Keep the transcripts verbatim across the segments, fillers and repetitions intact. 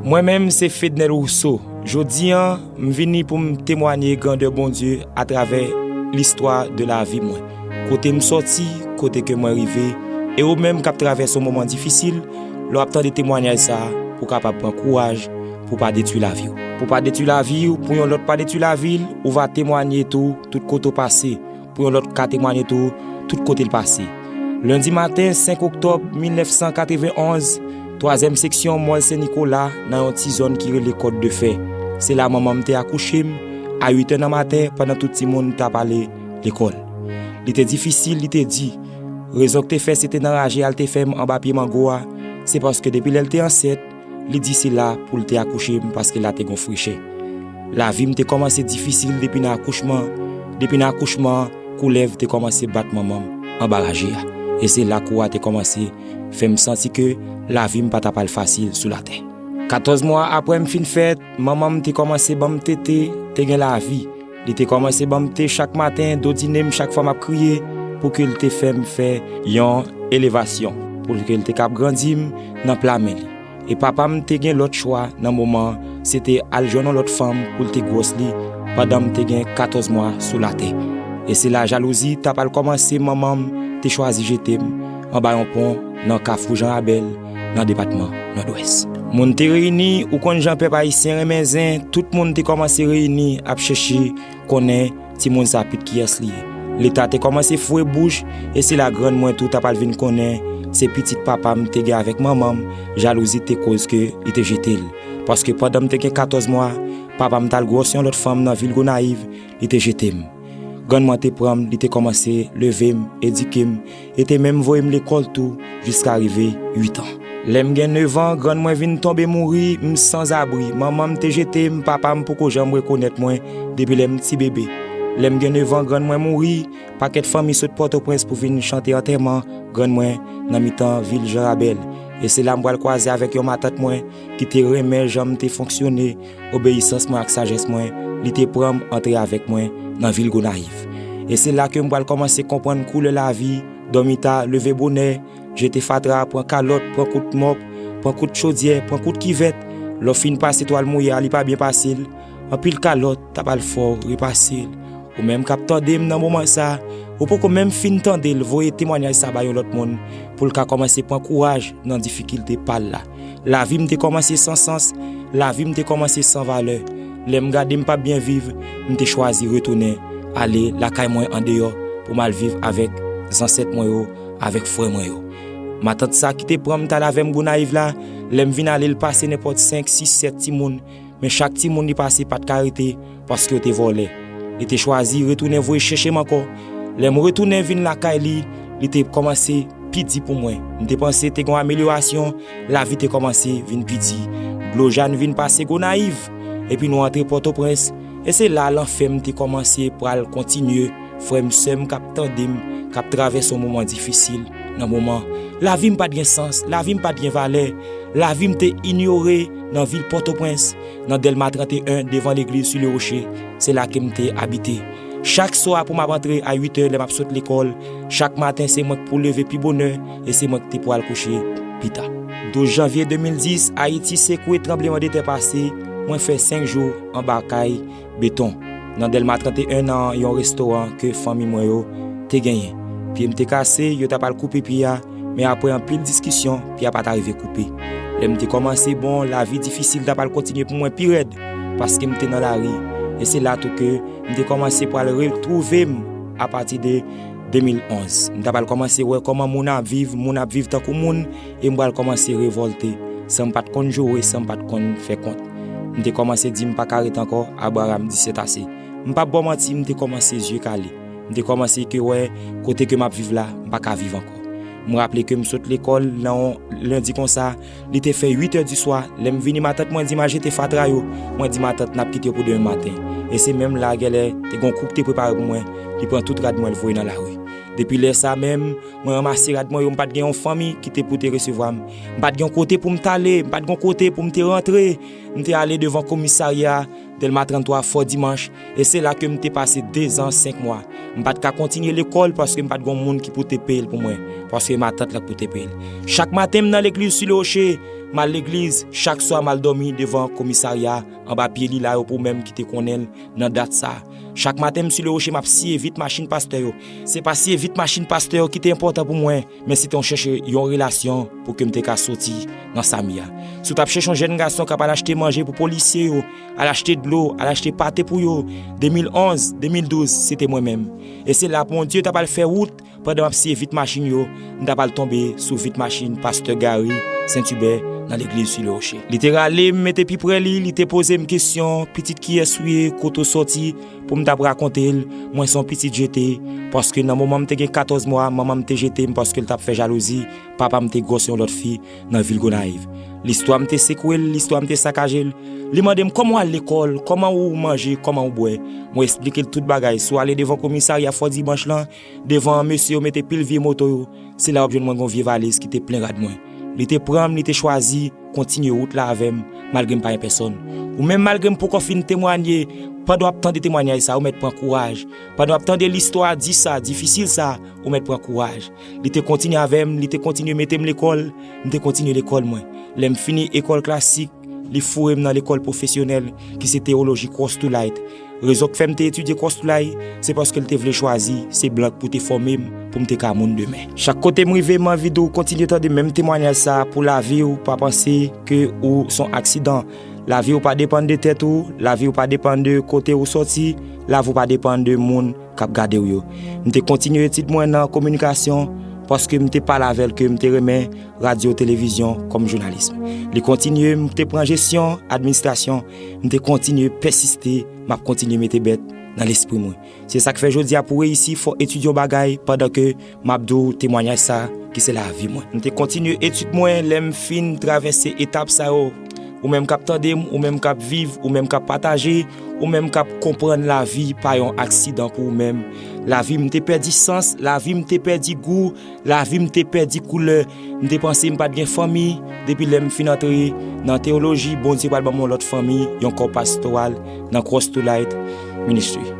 Mwen menm se Fednel Rousseau. Jodi an, m vini pou m temwanye grandè Bondye atravè listwa de lavi mwen. Kote m sòti, kote ke mwen rive, e ou menm k ap travèse yon moman difisil, lè w ap tande temwanyaj sa a, pou w kapab pran kouraj, pou w pa detwi lavi w. Pou w pa detwi lavi w, pou yon lòt pa detwi lavi l, ou va temwanye tou, tout kote w pase, pou yon lòt ka temwanye tou, tout kote l pase. Lendi maten, senk oktòb mil nèf san katrevenn onz, twazyèm seksyon Mòl Sen Nikola, nan yon ti zòn ki rele Kòt de Fè. Se la manman m te akouche m, a uit è nan maten, pandan tout timoun t ap ale lekòl. Li te difisil, li te di. Rezon k te fè se te nan raje a l te fè m anba pye mango a, se paske depi lè l te ansent, li di se la pou l te akouche m paske la te gon frechè. Lavi m te kòmanse difisil depi nan akouchman. Depi nan akouchman an, koulèv te kòmanse bat manman m anba raje a. E se la kou a te kòmanse fè m santi ke lavi m pa t ap al fasil sou latè. Katòz mwa apre m fin fèt, manman m te kòmanse ban m tete, te gen lavi. Li te kòmanse ban m te chak maten, dodine m chak fwa m ap kriye, pou ke l te fè m fè yon elevasyon, pou ke l te kab grandi m nan pla men li. E papa m te gen lòt chwa nan moman an, se te al jwenn yon lòt fanm pou l te gwòs li pandan m te gen katòz mwa sou latè. E se la jalouzi t ap al kòmanse, manman m te chwazi jete m anba yon pon nan Kafou Jan Rabèl, nan depatman Nòdwès. Moun te reyini, ou konn jan pèp ayisyen renmen zen, tout moun te kòmanse reyini ap chèche konnen timoun sa pitit kiyès li ye. Leta te kòmanse foure bouch, e se la grann mwen tou t ap al vin konnen se pitit papa m te gen avèk manman m, jalouzi te koz ke li te jete l. Paske pandan m te gen katòz mwa, papa m t al gwòs yon lòt fanm nan vil Gonayiv, li te jete m. Grann mwen te pran m, li te kòmanse leve m, edike m, e te menm voye m lekòl tou, jiska rive uit an. Lè m gen nèf an, grann mwen vin tonbe mouri, m sanzabri. Manman m te jete m, papa m poko janm rekonèt mwen depi lè m ti bebe. Lè m gen nèf an, grann mwen mouri, pakèt fanmi sot Pòtoprens pou vin chante antèman grann mwen nan mitan vil Jan Rabèl. E se la m pral kwaze avèk yon matant mwen ki te renmen jan m te fonksyone, obeyisans mwen ak sajès mwen, li te pran m antre avèk mwen nan vil Gonayiv. E se la ke m pral kòmanse konprann koulè lavi, dòmi ta, leve bonè, jete fatra, pran kalòt, pran kout mòp, pran kout chodyè, pran kout kivèt. Lè w fin pase twal mouye a, li pa byen pase l. Anpil kalòt t ap al fè w repase l. Ou menm k ap tande m nan moman sa, ou poko menm fin tande l, voye temwanyaj sa bay yon lòt moun, pou l ka kòmanse pran kouraj nan difikilte pa l la. Lavi m te kòmanse san sans, lavi m te kòmanse san valè. Lè m gade m p ap byen viv, m te chwazi retounen ale lakay mwen andeyò pou m al viv avèk zansèt mwen yo, avèk frè mwen yo. Matant sa ki te pran m t al avè m Gonayiv la, lè m vin ale, l pase nenpòt senk, sis, sèt timoun, men chak timoun li pase pa t ka rete, paske yo te vòlè. Li te chwazi retounen voye chèche m ankò. Lè m retounen vin lakay li, li te kòmanse pi di pou mwen. M te panse te gen yon amelyorasyon, lavi te kòmanse vin pi di. Dlo Jàn vin pase Gonayiv, epi nou antre Pòtoprens, e se la lanfè m te kòmanse pral kontinye. Frè m, sè m k ap tande m, k ap travèse yon moman difisil nan moman. Lavi m pa t gen sans, lavi m pa t gen valè, lavi m te inyore nan vil Pòtoprens, nan Dèlma trannteyen, devan legliz Sur le Rocher, se la ke m te abite. Chak swa pou m ap antre a uit è lè m ap sot lekòl, chak maten se mwen k pou leve pi bonè e se mwen k te pou al kouche pi ta. Douz janvye de mil dis, Ayiti sekwe, tranblemanntè pase, mwen fè senk jou anba kay beton, nan Dèlma trannteyen, nan yon restoran ke fanmi mwen yo te genyen. Pye m te kase, yo t ap al koupe pye a, men apre anpil diskisyon, pye a pa t arive koupe. Lè m te kòmanse bon, lavi difisil t ap al kontinye pou mwen pi rèd, paske m te nan lari. E se la tou ke m te kòmanse pral retwouve m apati de de mil onz. M t ap al kòmanse wè kòman moun ap viv, moun ap viv tankou moun, e m pral kòmanse revòlte, san m pa t konn joure, san m pa t konn fè kont. M te kòmanse di m pa ka ret ankò, Abraram di sètase. M p ap ba w manti, m te kòmanse zye kale. M te kòmanse ke wè kote ke m ap viv la, m pa ka viv ankò. M raple ke m sot lekòl nan yon lendi konsa, li te fè uit è di swa, lè m vini, matant mwen di m al jete fatra yo. Mwen di matant n ap kite yo pou demen maten. E se menm la, gèlè, te gen yon kou k te prepare pou mwen, li pran tout rad mwen, l voye nan lari. Depi lè sa menm, mwen ranmase rad mwen yo, m pa t gen yon fanmi ki te pou te resevwa m. M pa t gen yon kote pou m t ale, m pa t gen yon kote pou m te rantre. M te ale devan komisarya Dèlma tranntwa Fò Dimanch, e se la ke m te pase dezan senk mwa. M pa t ka kontinye lekòl paske m pa t gen yon moun ki pou te peye l pou mwen, paske matant la k pou te peye l. Chak maten, m nan legliz Sur le Rocher, M al legliz, chak swa m al dòmi devan komisarya, anba pye lila yo pou ou menm ki te konnen l nan dat sa. Chak maten, m sou le woche, m ap siye vit machin pastè yo. Se pa siye vit machin pastè yo ki te enpòtan pou mwen, men se te yon chèche yon relasyon pou ke m te ka soti nan sa m ye a. Si w t ap chèche yon jèn gason k ap al achte manje pou polisye yo, al achte dlo, al achte pate pou yo, de mil onz, de mil douz, se te mwen menm. E se la Bondye t ap al fè wout, pandan m ap siye vit machin yo, m t ap al tonbe sou vit machin pastè Gary Sentibè nan legliz sou le woche. Li te rale m, mete pi pre li, li te poze m kesyon, "Pitit, kiyès ou ye, kote w sòti?" Pou m t ap rakonte l, mwen se yon pitit jete, paske nan moman m te gen katòz mwa, manman m te jete m paske l t ap fè jalouzi, papa m te gwòs yon lòt fi nan vil Gonayiv. Listwa m te sekwe l, listwa m te sakaje l. Li mande m, "Kòman w al lekòl? Kòman ou manje? Kòman ou bwè?" Mwen esplike l tout bagay. Si w ale devan komisarya Fò Dimanch lan, devan mesye yo mete pil vye moto yo, se la w ap jwenn mwen gon vye valiz ki te plen rad mwen. Li te pran m, li te chwazi kontinye wout la avè m, malgre m pa gen pèsòn. Ou menm, malgre m poko fin temwanye, pandan w ap tande temwanyaj sa, ou mèt pran kouraj. Pandan w ap tande listwa di sa, difisil sa, ou mèt pran kouraj. Li te kontinye avè m, li te kontinye mete m lekòl, m te kontinye lekòl mwen. Lè m fini ekòl klasik, li foure m nan lekòl pwofesyonèl, ki se teyoloji Cross to Light. Rezon k fè m te etidye Cross to Light, se paske l te vle chwazi se blan k pou te fòme m, pou m te ka moun demen. Chak kote m rive, m anvi di w kontinye tande menm temwanyaj sa pou lavi w, pa panse ke ou se yon aksidan. Lavi w pa depann de tèt ou, lavi w pa depann de kote ou sòti, lavi w pa depann de moun k ap gade w yo. M te kontinye etid mwen nan kominikasyon, paske m te pale avè l ke m te renmen radyo, televizyon kòm jounalis. Li kontinye, m te pran jesyon, administrasyon, m te kontinye pèsiste, m ap kontinye mete bèt nan lespri mwen. Se sa k fè jodi a pou w reyisi, fò w etidye yon bagay pandan ke m ap di w temwanyaj sa ki se lavi mwen. M te kontinye etid mwen, lè m fin travèse etap sa yo. Ou menm k ap tande m, ou menm k ap viv, ou menm k ap pataje, ou menm k ap konprann lavi pa yon aksidan pou ou menm. Lavi m te pèdi sans, lavi m te pèdi gou, lavi m te pèdi koulè. M te panse m pa t gen fanmi. Depi lè m fin antre nan teyoloji, Bondye pral ban m yon lòt fanmi, yon kò pastoral nan Cross to Light Ministry.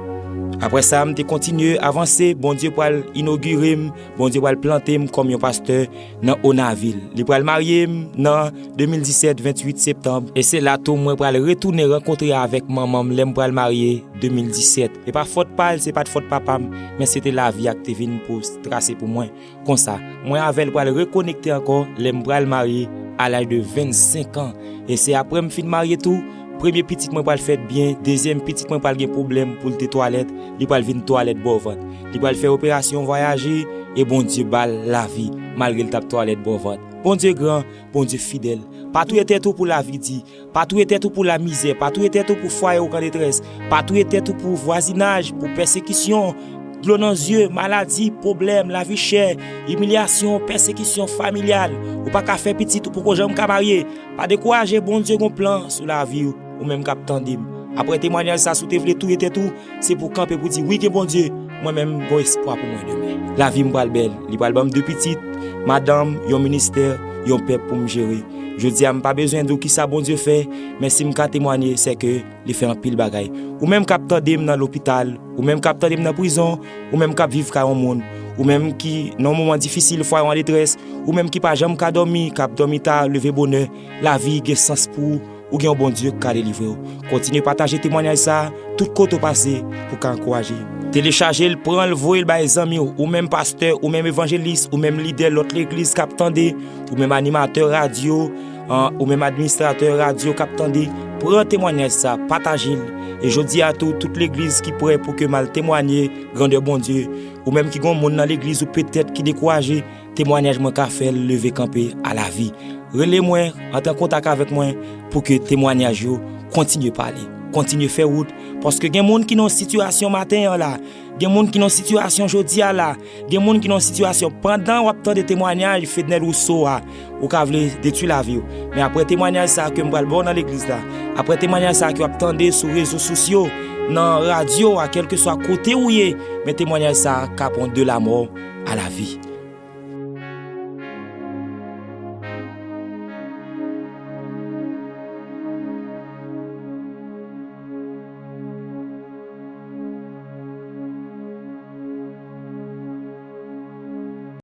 Apre sa, m te kontinye avanse, Bondye pral inogire m, Bondye pral plante m kòm yon pastè nan Onavil. Li pral marye m nan de mil disèt, venntuit septanm. E se la tou mwen pral retounen rankontre avèk manman m lè m pral marye de mil disèt. E pa fòt pa l, se pa t fòt papa m, men se te lavi a k te vin pou trase pou mwen. Konsa, mwen avè l pral rekonekte ankò lè m pral marye a laj de vennsenk an. E se apre m fin marye tou, premye pitit mwen pral fèt byen, dezyèm pitit mwen pral gen pwoblèm pou l te twalèt, li pral vin twalèt bò vant. Li pral fè operasyon vwayaje, e Bondye ba l lavi, malgre l t ap twalèt bò vant. Bondye gran, Bondye fidèl. Pa touye tèt ou pou lavi di. Pa touye tèt ou pou lamizè, pa touye tèt ou pou fwaye ou k an detrès, pa touye tèt ou pou vwazinaj, pou pèsekisyon, dlo nan zye, maladi, pwoblèm, lavi chè, imilyasyon, pèsekisyon familyal. Ou pa ka fè pitit, ou poko janm ka marye. Pa dekouraje, Bondye gon plan sou lavi w, ou menm k ap tande m. Apre temwanyaj sa, si w te vle touye tèt ou, se pou w kanpe pou di, "Wi, gen Bondye, mwen menm, gon espwa pou mwen demen." Lavi m pral bèl, li pral ban m de pitit, madanm, yon ministè, yon pèp pou m jere. Jodi a, m pa bezwen di w kisa Bondye fè, men si m ka temwanye, se ke li fè anpil bagay. Ou menm k ap tande m nan lopital, ou menm k ap tande m nan prizon, ou menm k ap viv kay yon moun, ou menm ki nan yon moman difisil, fwaye w an detrès, ou menm ki pa janm ka dòmi, k ap dòmi ta, leve bonè, lavi gen sans pou ou, ou gen yon Bondye k ka delivre w. Kontinye pataje temwanyaj sa a tout kote w pase pou w ka ankouraje. Telechaje l, pran l, voye l bay zanmi w, ou menm pastè, ou menm evanjelis, ou menm lidè lòt legliz k ap tande, ou menm animatè radyo, an, ou menm administratè radyo k ap tande, pran temwanyaj sa, pataje l. E jodi a tou, tout legliz ki prè pou ke m al temwanye grandè Bondye, ou menm ki gen yon moun nan legliz ou petèt ki dekouraje, temwanyaj mwen ka fè l leve kanpe a lavi. Rele mwen, antre an kontak avèk mwen pou ke temwanyaj yo kontinye pale, kontinye fè wout, paske gen moun ki nan yon sitiyasyon maten an la, gen moun ki nan yon sitiyasyon jodi a la, gen moun ki nan yon sitiyasyon pandan w ap tande temwanyaj Fednel Rousseau a, ou ka vle detwi lavi w. Men apre temwanyaj sa a ke m pral ba w nan legliz la, apre temwanyaj sa a ke w ap tande sou rezo sosyo, nan radyo a, kèlkeswa kote ou ye, men temwanyaj sa a ka pran de lamò a lavi.